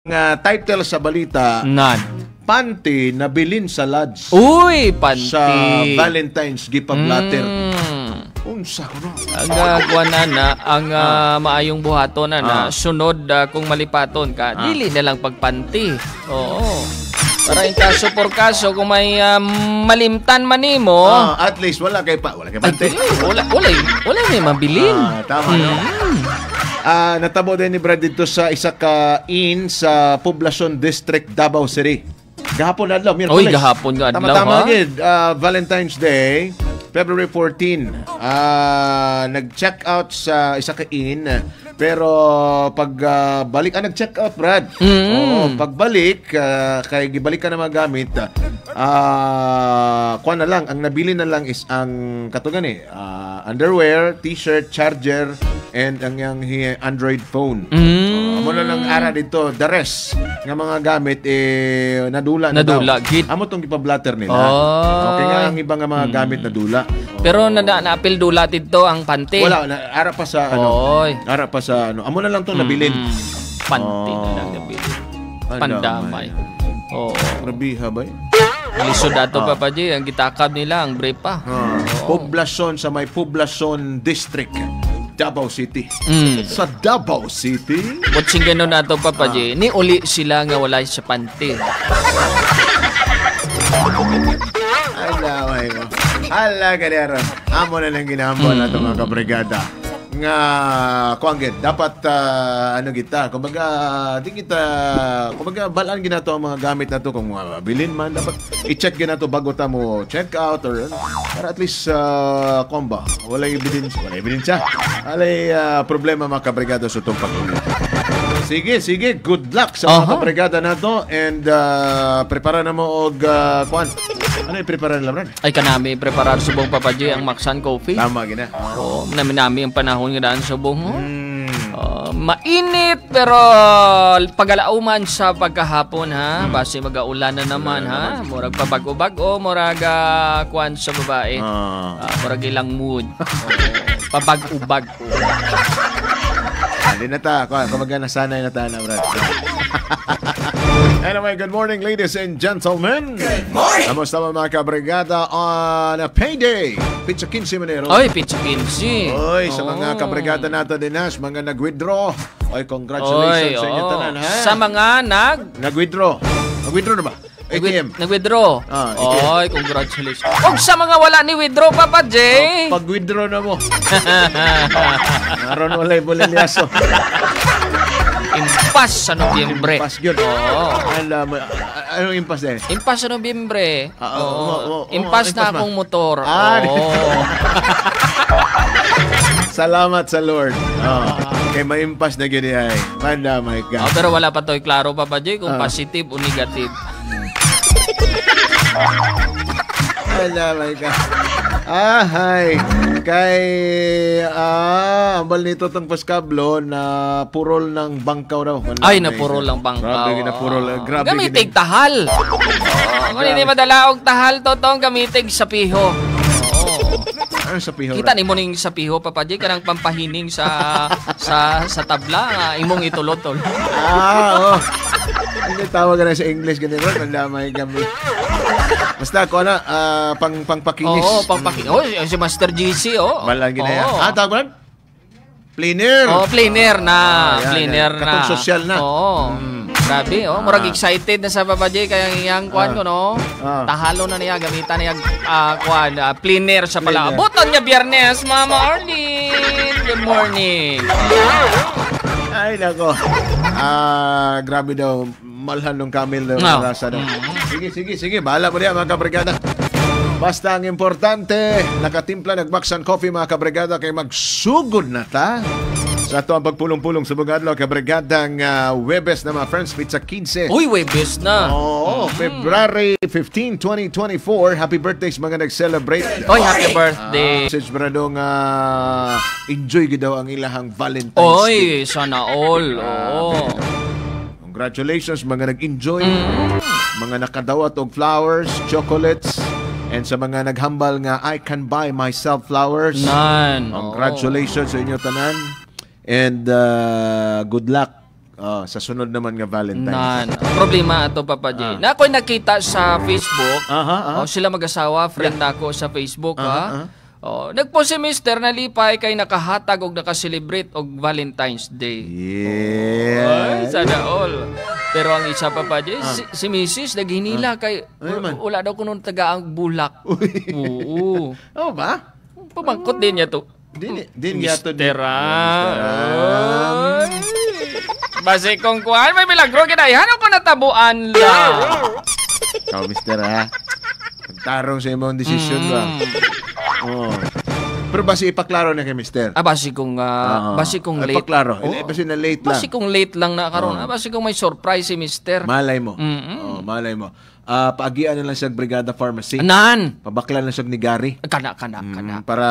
Nga title sa balita, Nan. "Panty nabilin sa lodge." Uy, panty. Sa Valentine's gipablatter. Unsa kuno? Ang kuwan na na, ang maayong buhaton na na, sunod kung malipaton ka, dili na lang pagpanty. Oo. Para in kaso por kaso, kung may malimtan man nimo, Ah, at least wala kay ay, panty. Dili, wala, wala, wala may mabilin. Ah, tama, no? Ah, natabo din ni Brad dito sa isa ka inn sa Poblacion District, Davao City. Gahapon adlaw, Miyerkules. Uy, gahapon nga adlaw, Tama-tama ha? Gid. Ah, Valentine's Day, February 14. Ah, nag-check out sa isa ka inn pero pag balik, nag-check out, Brad. Oo, pagbalik kay gibalik ka na mga gamit, kuan na lang, ang nabili na lang is ang katugan eh, underwear, t-shirt, charger and ang yang Android phone. Amo na lang ara dito, the rest nga mga gamit eh nadula na Nadula, daw. Gid. Amo tong gipablatter nila. Ay. Okay nga ang iba nga mga gamit nadula. Pero na naapil dula dito ang panty. Wala na, ara pa sa ano. Oy. Ara pa sa ano. Amo na lang tong nabilin. Panty na Oh. lang nabilin. Pandamay. Pandamay. Oo. Grabiha ba? Lisod ato, Papa J, ang gitakab nila ang brief pa. Ah, Poblacion, sa may Poblacion District, Davao City. Sa Davao City? Butsing ganun nato, Papa J, ni uli sila nga wala sa panty. Ala, may mo. Ala, ganero. Amo na lang ginahambal na mga kabrigada. Nga, kuan gid, dapat, ano kita, kumbaga, di kita, kumbaga, balaan ginato ang mga gamit nato kung bilin man, dapat i-check ginato bago ta mo check out or ano, para at least, kuan ba, walay ebidensya, walay ebidensya, walay problema, mga kabrigada, sa itong pag. Sige, sige. Good luck sa mga kabrigada nato and prepara na mo og kuan. Ano i-prepara nila, Brad? Ay, kanami preparar subong, Papa J, ang Maxan Coffee. Tama gina. Oo, nami-nami ang panahon nga daan subong. Oh. Mainit pero pagalauman sa pagkahapon ha. Base magaulan na naman ha. Murag pabago-bago, murag kuan sa babae. Murag ilang mood. Oo, pabag-ubag. Hindi na ta. Kumbaga nasanay na ta na, Brad. Anyway, good morning, ladies and gentlemen. Good morning! Kamusta mo, mga kabrigada, on a payday? Petsa 15 manero. Oy, petsa 15. Oy, sa mga kabrigada nato din nas, mga nag-withdraw. Oy, congratulations Oy, sa inyo oo. tanan, ha? Sa mga nag Nag-withdraw. Nag-withdraw na ba? ATM. Nag-withdraw. Ah, ATM. Oy, congratulations. Og sa mga wala ni withdraw, Papa J. Pag-withdraw na mo. Aron walay bolilyaso. Impas sa Nobyembre. Impas yun. Oo. Alam mo, anong impas eh? Impas sa Nobyembre. Ah, oo, oo, Impas impas na ba? akong motor. Ah, Oo. Salamat sa Lord. Oh. Kay maimpas na gini ay. Manda, my God. Oh, pero wala pa to'y klaro, Papa J, kung positive o negative. Ala, my God. Ah, hi. Kay, ambal nito tong Paskablo na purol ng bangkaw daw. Manda, Ay, my napurol God. lang bangkaw. Grabe, ginapurol. Grabe. Gamitig tahal. Oo, kung hindi madala og tahal, totong gamitig sa piho. Oo. Ano sa piho? Kita nimo ning sa piho, Papa J, kanang pampahining sa tabla nga imong itulotol. Ah, oh. Hindi tawag na sa English ganito. Manda, my God. Basta ko na pang pangpakinis. Oo, pampakinis. Oh, si Master GC, oh. Malang ginaya. Oo. Ah, tawag mo lang? Cleaner. Oh, cleaner na. Ah, yan, Cleaner yan. na. Katong sosyal na. Oo. Grabe, oh. Murag excited na sa Papa J kaya ang iyang kuan ko, no. Tahalo na niya gamitan niya kuan, cleaner sa pala. Cleaner. Buton niya Biyernes, Mama Arlene. Good morning. Ay, nako. Ah, grabe daw. Malhan ng camel daw. No. Rasa daw. Sige, sige, sige. Bahala mo diya, mga kabrigada. Basta ang importante, nakatimpla nagbaksan coffee, mga kabrigada, kay magsugod na ta sa ato ang pagpulong-pulong sa bugadlo, kabrigadang Webes na mga friends, petsa 15. Uy, Webes na. Oo, February 15, 2024. Happy birthday sa mga nag-celebrate. Oy, happy birthday. Message brado nga enjoy gid daw ang ilahang Valentine's Day. Oy, sana all. Oo. Congratulations mga nag-enjoy, mga nakadawat og flowers, chocolates, and sa mga naghambal nga "I can buy myself flowers." Nan. Oo. Congratulations sa inyo tanan. And good luck. Oh, sa sunod naman nga Valentine's. Nan, ang problema ato, Papa J. Na ako'y nakita sa Facebook. Aha, aha. Oh, sila mag-asawa, friend nako sa Facebook ha. Aha. Oh, nagpost si Mister, nalipay kay nakahatag og naka-celebrate og Valentine's Day. Ay, sana all. Pero ang isa, Papa J, si Mrs. naghinila kay Ay, man. wala daw kuno taga ang bulak. Oo. Oh ba? Pamangkot din niya to. Din din yato Mister, ah. Ay. Base kung kuhan, may milagro kinay. Ano ko natabuan lang? Ikaw, mister, ha? Pagtarong sa imong desisyon ba? Oh. Pero basi ipaklaro na kay mister. Ah, basi kung late. Ipaklaro. Oo. Basi na late lang. Basi kung late lang na karon. Ah, basi kung may surprise si mister. Malay mo. Oh, malay mo. Ah, paagian na lang siya Brigada Pharmacy. Anan. Pabakla na siya ni Gary. Kana, kana, kana. Para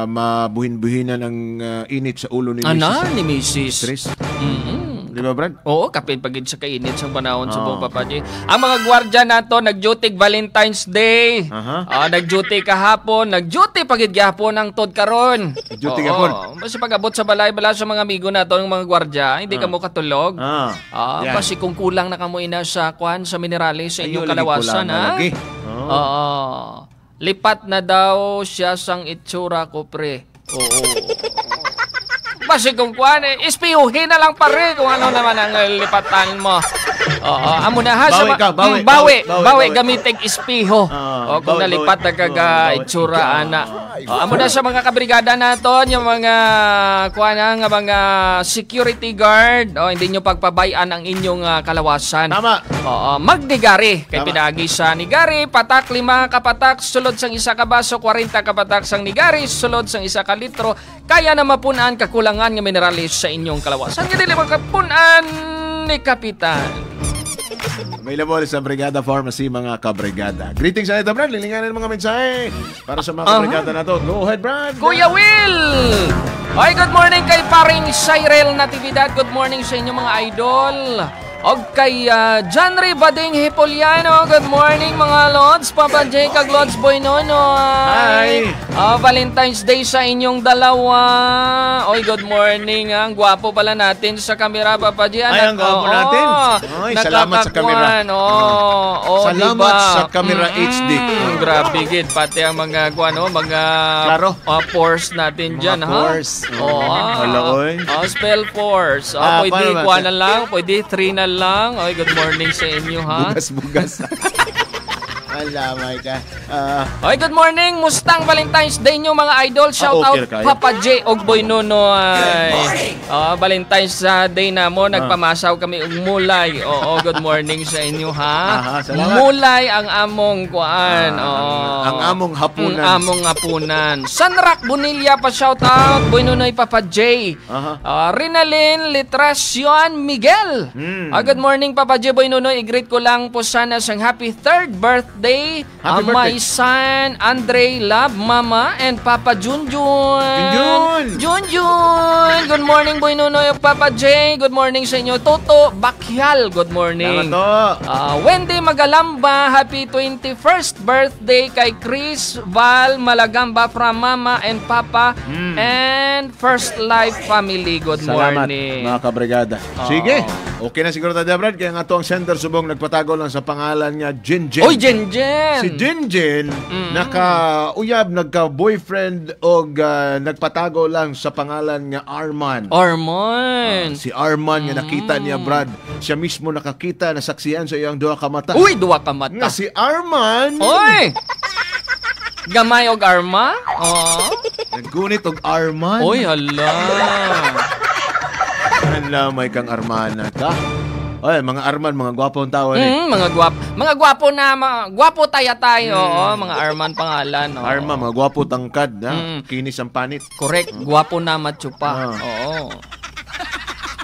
mabuhin-buhinan ang init sa ulo ni Mrs. Anan ni Mrs. Tris. Di ba, Brad? Oo, kapin pagid sa kainit sa panahon sa buong, Papa J. Ang mga gwardya nato nag-duty Valentine's Day. Ah, nag-duty kahapon, nag-duty pagid gihapon ang tod karon. Nag-duty Oo. gihapon. Basta pag-abot sa balay bala sa mga amigo nato ng mga gwardya, hindi ka mo katulog. Ah, Yan. basi kung kulang na kamo ina sa kwan sa minerales sa inyong Ayo, lagi kalawasan kulang na ha. lagi. Oo. Oo. Lipat na daw siya sang itsura ko, pre. Oo. Basi kung kuan eh, ispiyuhin na lang pare kung ano naman ang lipatan mo. Oo, amo na ha sa Bawi ka, bawi, bawi, bawi, bawi, bawi. gamitig ispiho. Ah, O kung bawi, nalipat bawi. na kaga Oo, bawi. itsura ana. O, amo na sa mga kabrigada naton, yung mga kuan nga mga security guard, o hindi nyo pagpabayan ang inyong kalawasan. Tama. Oo, magnigari kay Tama. pinagi sa nigari, patak 5 kapatak sulod sang 1 ka baso, 40 kapatak sang nigari sulod sang 1 ka litro, kaya na mapunan kakulangan nga minerales sa inyong kalawasan nga dili makapunan ni Kapitan. Available sa Brigada Pharmacy, mga kabrigada. Greetings sa ito, Brad. Lilinganin mga mensahe para sa mga kabrigada na to. Go ahead, Brad. Kuya Will! Ay, good morning kay paring Cyril Natividad. Good morning sa inyo mga idol. Og kay John Ray Bading Hipoliano. Good morning mga Lods. Papa J kag Lods Boy Nonoy. Hi! Ah, Valentine's Day sa inyong dalawa. Oy, good morning. Ang gwapo pala natin sa kamera, Papa J. Ay, ang gwapo Oo. natin. Ay, salamat sa kamera. Nakakakuan. Oo, oh, Salamat diba? sa kamera HD. Grabe gid pati ang mga kuan oh, mga Klaro. Pores natin Mga diyan ha. pores. Oo. Ah. Hala, oy. Oh, spell pores. Oh, Ah, pwede paano ba? kuan na lang, pwede 3 na lang. Oy, good morning sa inyo ha. Bugas-bugas. Wala, my ka. Ah, Oy, good morning. Mustang Valentine's Day nyo mga idol. Shout Ah, okay out kayo. Papa J og Boy Nonoy. Ah, Valentine's Day na mo, nagpamasaw kami og mulay. Oo, good morning sa inyo ha. Aha, salamat. Mulay ang among kuan. Ah, Oo. ang among hapunan. Ang among hapunan. Sanrak Bonilla pa shout out. Boy Nonoy, Papa J. Aha. Ah, Rinalyn Litracion Miguel. Ah, good morning, Papa J, Boy Nonoy. I-greet ko lang po sana sang happy third birthday. Happy Ah, my birthday. son Andre, love Mama and Papa Junjun. Junjun! Junjun! Good morning, Boy Nonoy, Papa J. Good morning sa inyo. Toto Bakyal, good morning. Salamat to. Ah, Wendy Magalamba, happy 21st birthday kay Chris Val Malagamba from Mama and Papa and First Life Family. Good Salamat, morning. mga kabrigada. Sige. Okay na siguro tayo, Brad. Kaya nga to ang sender subong nagpatago lang sa pangalan niya, Jin Jin. Oy, Jen Jen! Si Jin Jin, naka-uyab, nagka-boyfriend o nagpatago lang sa pangalan nga Arman. Arman. Si Arman nga nakita niya, Brad. Siya mismo nakakita, nasaksiyan sa iyang duha ka mata. Uy, duwa ka mata. Nga si Arman, Oy! Gamay og arma? Oh. naggunit og Arman. Oy, hala. Hala, may kang Armana ka. Oy, mga Arman, mga gwapong tao ni. Mga gwapo na, mga gwapo taya tayo. Oo, mga Arman pangalan. Oo. Arman, mga gwapo tangkad, ha? Kinis ang panit. Correct, gwapo na macho pa. Ah. Oo.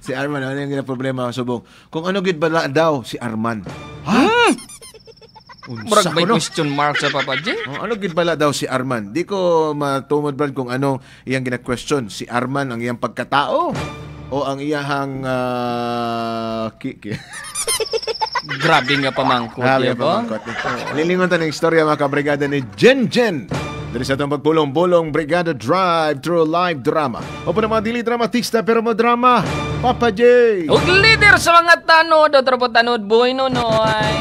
Si Arman, ano yung problema subong? Kung ano gid bala daw si Arman. Ha? Unsa Murag may ko, no? question mark sa Papa J. Oh, ano gid bala daw si Arman? Di ko matumod, Brad, kung anong iyang gina-question. Si Arman ang iyang pagkatao o ang iyahang Grabe nga pamangkot, Grabe di ba? pamangkot. Lilingon ta ng istorya, mga kabrigada, ni Jen Jen. Diri sa atong pagpulong-pulong Brigada Drive Through Live Drama. O pa mga dili dramatista pero mo drama. Papa J. Ug leader sa mga tanod, otro po tanod, Boy Nonoy.